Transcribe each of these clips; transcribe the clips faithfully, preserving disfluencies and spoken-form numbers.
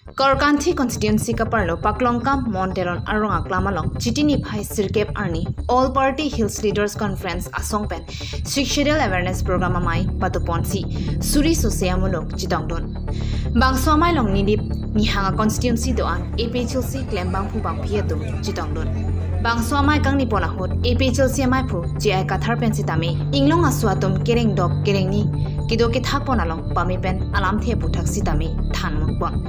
Korkanthi constituency kaparlo Paklongkam Mon Teron arong aklam along Chiti niphai sirkep arni All Party Hills Leaders Conference asong pen Sixth Schedule Awareness Program amei patuponsi suri sose amuluk chetongdun. Bangso amei along Nilip Nihang a constituency do-an A P H L C klembangphu bangphi atum chetongdun. Bangso amei kangnipon ahut A P H L C ameiphu J I Kathar pen sitame inglong aso atum kerengdok kerengni kedo kethakpon along pame pen alamthe aphuthak sitame thanmunpon.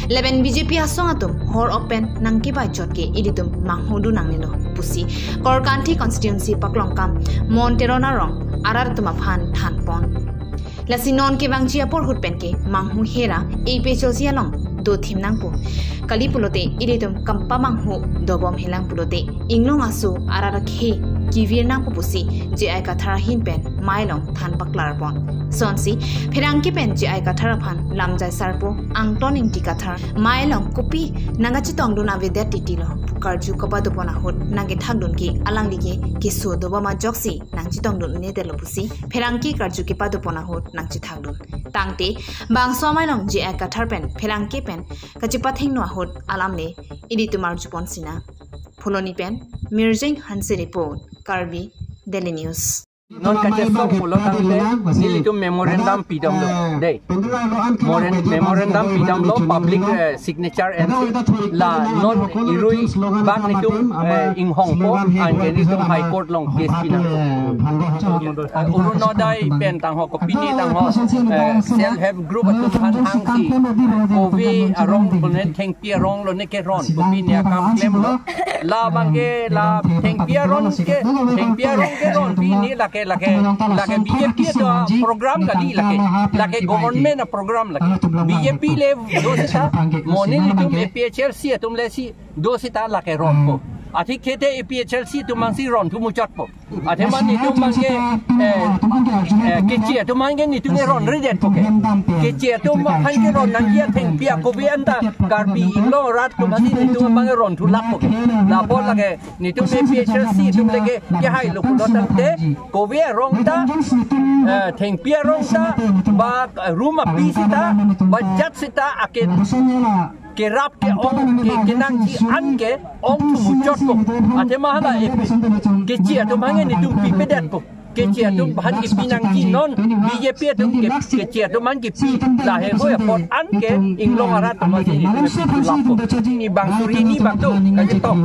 Lapen B J P asong atum hor-ok pen nangkebaichot ke ilitum manghudun nangnelo pusi Korkanthi constituency Paklongkam Mon Teron arong arat atum aphan thanpon. Lasi non kevangji apor ahut pen ke manghu hera A P H L C along dothim nangpo. Kali pulote ilitum kampamanghu dobom helang pulote inglong aso arat akhei kevir nangpo pusi J I Kathar ahin pen mei along than paklarpon. Sonsi pherangke pen J I Kathar aphan lamjai sarpo Angton Ingti Kathar mei along kopi nangkachetongdun avedet titilo pu karju kapadopon ahut nangkethakdun ke alangli ke keso dobom ajoksi nangchetongdun-un-edetlo pusi pherangke karju kepadopon ahut nangchethakdun. Tangte bangso amei along J I Kathar pen pherangke pen kachepathengno ahut alam le ilitum arjupon sinang. Phuloni pen Mirjeng Hanse report, Karbi Daily News. Non kachesong pulo tangte nelitum memorandum pidamlo. Dei. Moren-, memorandum pidamlo public, eh, signature and la non irui bak netum, eh, inghongpo anke netum High Court along case pinangpo. Ah, Orunodoi pen tangho kopine tangho, eh, self help group atum aphan hangsi kove arong lone thengpi arong lone keron kopine akam klemlo. Labang ke la thengpi arong ke, thengpi arong keron pine lake, lake, lake B J P atum aprogram kali lake, lake government aprogram lake. B J P le do seta, mo nelitum A P H L C atum le si do seta lake ronpo. Atheke te A P H L C atum abangsi ronthu muchotpo. Athema netum abangke, eh, eh, keche atum abangke netum ke ronredetpo ke. Keche atum aphan keron nangji athengpi akove anta Karbi inglong arat atum abangsi netum abangke ronthu lakpo ke. Lapu lake netum A P H L C atum le ke, kehailo pulo tangte kove arong ta, eh, thengpi arong ta, ba room api seta, ba jat seta ake kerap ke-ong ke, kenangji an ke-ong muchotpo. Athema hala A P, keche atum abangke netum pipedetpo. Keche atum aphan kepi nangji non B J P atum ke, keche atum aphan kepi lahei hoi apot an ke inglong arat atum abangsi netum kepi lakpo. Ni bang suri ni bang do kachetong.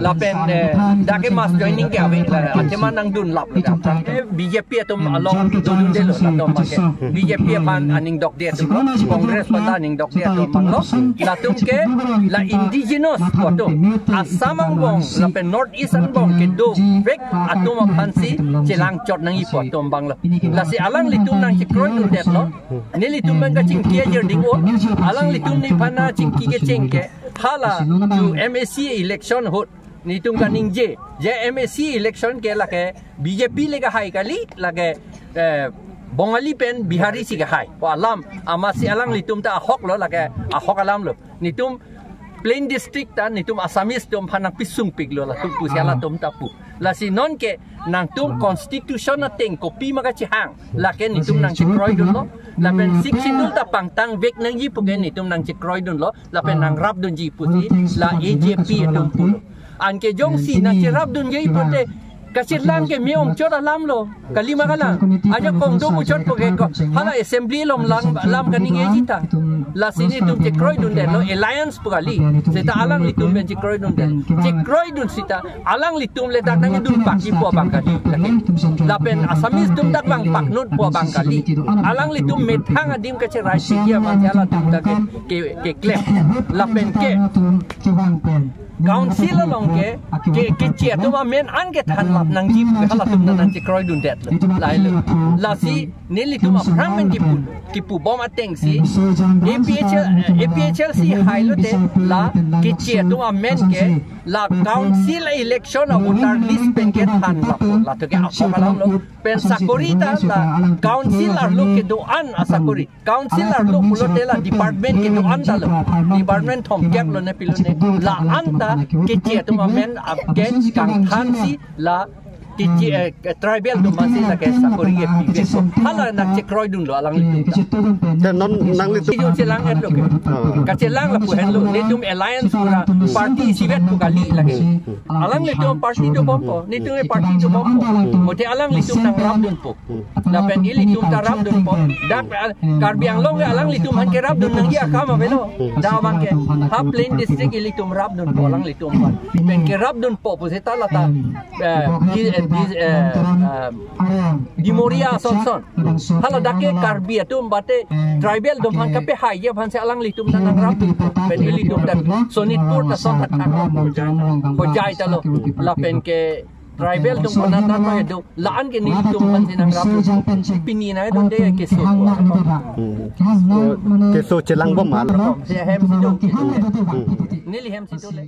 Lapen, eh, dak ke mass joining ke ave la, athema nangdun lap. Eh, B J P atum along dodundelo latum abangke. B J P aphan aning dokde atumlo, Congress aphan ta aning dokde atum abanglo. Latum ke la indigenous pu atum, Assam angbong lapen North East angbong kedovek atum aphansi chelangchot nangji pu atum abanglo. Lasi alanglitum nangchekroidundetlo. Nelitum nangkachingki ajirding-o. Alanglitum nephan nangchingki kecheng ke hala ju M A C election ahut netum kaningje, je M A C election ke lake B J P le kehai kali, lake, eh, Bongali pen Bihari si kehai pu alam, amatsi alanglitum ta ahoklo, lake ahok alamlo. Netum plain district ta netum Assamese atum aphan nangpisungpiklo latum pusi halatum ta pu. Lasi non ke nangtum constitution ateng kopi ma kachehang, lake netum nangchekroidunlo. Lapen Sixth Schedule ta pangtangvek nangji pu ke netum nangchekroidunlo. Lapen nangrapdunji pusi la A J P atum pulo. Anke jongsi nangcherapdunji pulote kachelang ke me-ongchot alamlo. Kali ma kalang. Ajak kong do muchotpo ke ko. Hala assembly along lang, lam kaningjeji ta. Lasi netum chekroidundetlo, alliance pu kali. Seta alanglitum pen chekroidundet. Chekroidun seta alanglitum le dak nangdun pakji pu abang kali. Lake. Lapen Assamese atum dak bang paknut pu abang kali. Alanglitum methang adim kacherai sigi amatsi halatum dak ke, ke, keklem. Lapen ke council along ke, ke, keche atum amen an kethanlap nangji pu halatum ta nangchekroidundetlo. Lahailo. Lasi nelitum aphrang pen kipu, kipubom atengsi A P H L, A P H L C hailote la keche atum amen ke la council election a voter list pen kethanlappo, latum ke ahok alamlo. Pen sakori ta la council arlo kedo-an asakori. Council arlo pulote la department kedo-an talo. Department thomkep lone pilone. La anta keche atum amen ap ke kangthansi la Tiji, eh, tribal atum aphansi lake sakori ke pive. Hala nangchekroidunlo alanglitum ta. Te non nanglitum. Ijo chelang-etlo ke. Ah. Kachelang lapu henlo, netum alliance pura party isivet pu kali lake. Alanglitum party dobompo, netum e party dobompo. Mate alanglitum nangrapdunpo. Lapen ilitum ta rapdunpo. Dak, eh, Karbi Anglong ke alanglitum aphan kerapdun nangji akam avelo. Dak abang ke ha plain district ilitum rapdunpo alanglitum aphan. Pen kerapdunpo pu seta lata, eh, di, eh, di, eh, eh, Dimoria asonson. Hala dak ke Karbi atum mate tribal atum aphan kapehaiji aphansi alanglitum ta nangrapdun. Pen ilitum ta Sonitpur ta son athak. Hojai ta lo. Lapen ke tribal atum aphan ta do. La-an ke nelitum aphansi nangrapdun. Pini nangdunde keso. Hmm. Keso chelangbom ma. Hem si do. Neli hem si do le.